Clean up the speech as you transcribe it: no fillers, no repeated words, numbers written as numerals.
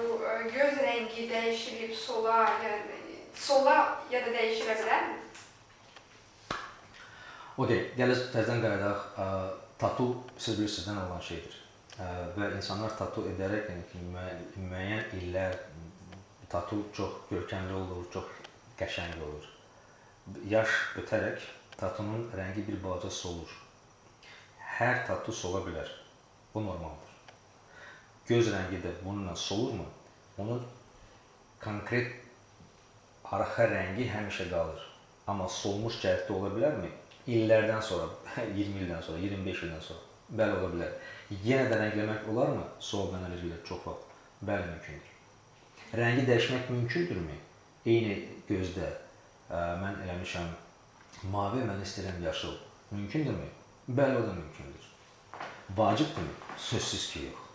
bu göz rəngi dəyişilib sola, yəni sola ya da dəyişilə bilərmi? Okey, gəlir təzədən qayıdaq. Tatu siz bilirsiniz nə olan şeydir. Və insanlar tatu edərək, yəni ki, müəyyən illər tatu çox görkəmli olur, çox qəşəng olur. Yaş ötərək tatunun rəngi bir balaca solur. Hər tatu sola bilər. Bu normaldır. Göz rəngi də bununla solurmu? Onun konkret arxa rəngi həmişə qalır. Amma solmuş cəhətdə ola bilərmi? İllərdən sonra, 20 ildən sonra, 25 ildən sonra. Bəli, ola bilər. Yenə də rəngləmək olarmı? Sual mənə verilir çox vaxt. Bəli, mümkündür. Rəngi dəyişmək mümkündürmü? Eyni gözdə mən eləmişəm mavi, mən istəyirəm yaşıl. Mümkündürmü? Bəli, o da mümkündür. Vacibdirmi? Sözsüz ki, yox.